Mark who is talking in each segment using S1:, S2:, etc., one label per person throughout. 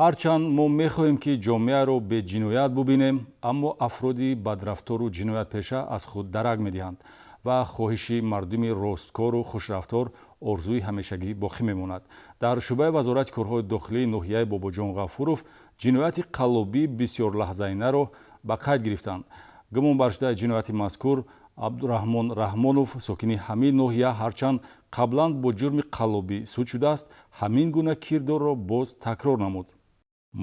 S1: Ҳарчанд мо мехоҳем, ки ҷомеаро беҷиноят бубинем, аммо афроди бадрафтору ҷиноятпеша аз худ дарак медиҳанд ва хоҳиши мардуми росткору хушрафтор орзуи ҳамешагӣ боқӣ мемонад. Дар шӯъбаи Вазорати корҳои дохилии ноҳияи Бобоҷон Ғафуров ҷинояти қаллобӣ бисёрлаҳзаинаро ба қайд гирифтанд. Гумонбаршудаи ҷинояти мазкур Абдураҳмон Раҳмонов, сокини ҳамин ноҳия, ҳарчанд қаблан бо ҷурми қаллобӣ суд шудааст, ҳамин гуна кирдорро боз такрор намуд.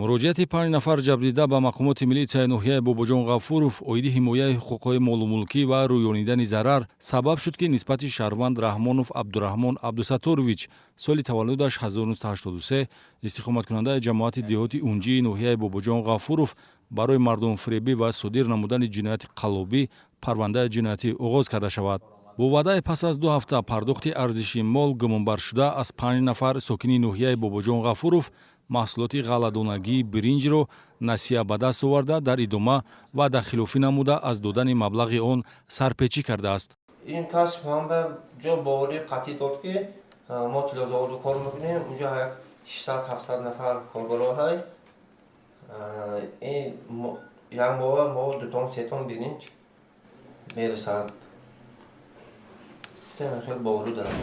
S1: Муроҷиати панҷ нафар ҷабрдида ба мақомоти милитсияи ноҳияи Бобоҷон Ғафуров оиди ҳимояи ҳуқуқҳои молу мулкӣ ва рӯёнидани зарар сабаб шуд, ки нисбати шаҳрванд Раҳмонов Абдураҳмон Абдусатторович, соли таваллудаш 1983, истиқоматкунандаи ҷамоати деҳоти Унҷии ноҳияи Бобоҷон Ғафуров, барои мардумфиребӣ ва содир намудани ҷинояти қаллобӣ парвандаи ҷиноятӣ оғоз карда шавад. Бо ваъдаи пас аз 2 ҳафта пардохти арзиши мол, гумонбаршуда аз панҷ нафар сокини ноҳияи Бобоҷон Ғафуров маҳсулоти ғалладонагии биринҷро насия ба даст оварда, дар идома ваъдахилофӣ намуда, аз додани маблағи он сарпечӣ кардааст.
S2: Ин кас ҳам ба ҷо боварӣ қатъӣ дод, ки мо тиллозаводу кор мекунем, унҷо як 600-700 нафар коргаро ҳай, ин як моҳа мо 2 тон, 3 тон биринҷ мерасад. Хеле боварӣ дорам.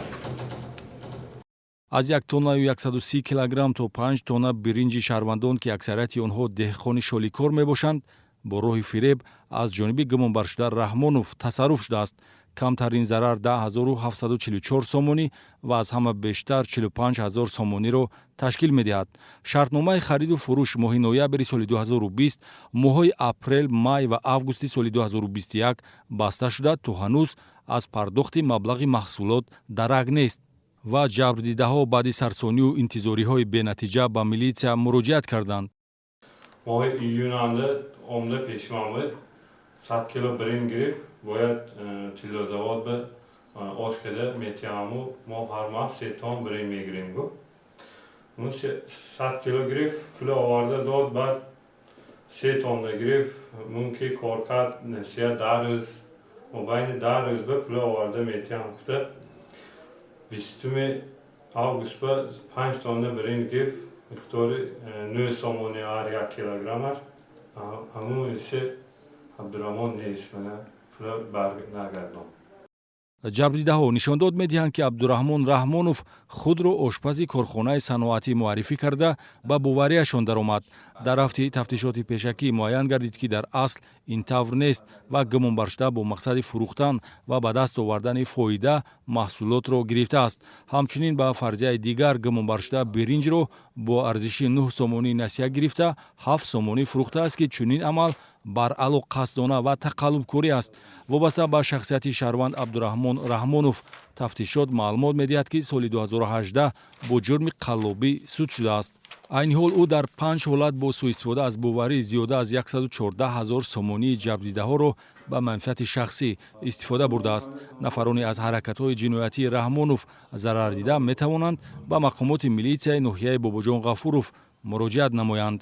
S1: Аз 1 тоннаю 130 килограмм то 5 тонна биринҷи шаҳрвандон, ки аксарияти онҳо деҳқони шоликор мебошанд, бо роҳи фиреб аз ҷониби гумонбаршуда Раҳмонов тасарруф шудааст. Камтарин зарар 10 744 сомонӣ ва аз ҳама бештар 45 ҳазор сомониро ташкил медиҳад. Шартномаи хариду фурӯш моҳи ноябри соли 2020, моҳҳои апрел, май ва августи соли 2021 баста шуда, то ҳанӯз аз пардохти маблағи маҳсулот дарак нест ва ҷабрдидаҳо баъди сарсонию интизориҳои бенатиҷа ба милитсия муроҷиат карданд.
S3: Моҳи июнанда омда пешман буд, 100 кило биринҷ гирифт, бояд тиллозавод ба ош када метиҳаму мо ҳар моҳ 3 тон биринҷ мегирем, гуфт. 100 кило гирифт, пула оварда дод. Баъд 3 тонна гирифт, мумкин кор кард, насия 10 рӯз, мобайни 10 рӯз ба пула оварда метиҳам гуфта, 20-уми август ба 5 тонна биринҷ гирифт, миқдори 9 сомони ҳар 1 килограммаш. Ҳамун исе Абдураҳмон нест, мана пула барнагардон.
S1: Ҷабрдидаҳо нишондод медиҳанд, ки Абдураҳмон Раҳмонов худро ошпази корхонаи саноатӣ муаррифӣ карда, ба боварияшон даромад. Дар рафти тафтишоти пешакӣ муайян гардид, ки дар асл ин тавр нест ва гумонбаршуда бо мақсади фурӯхтан ва ба даст овардани фоида маҳсулотро гирифтааст. Ҳамчунин, ба фарзияи дигар, гумонбаршуда биринҷро бо арзиши 9 сомонӣ насия гирифта, 7 сомонӣ фурӯхтааст, ки чунин амал баръало қасдона ва тақаллубкорӣ аст. Вобаста ба шахсияти шаҳрванд Абдураҳмон Раҳмонов тафтишот маълумот медиҳад, ки соли 2018 бо ҷурми қаллобӣ суд шудааст. Айни ҳол ӯ дар панҷ ҳолат бо сӯистифода аз боварӣ зиёда аз 114 ҳазор сомонии ҷабрдидаҳоро ба манфиати шахсӣ истифода бурдааст. Нафароне аз ҳаракатҳои ҷиноятии Раҳмонов зарар дида метавонанд ба мақомоти милитсияи ноҳияи Бобоҷон Ғафуров муроҷиат намоянд.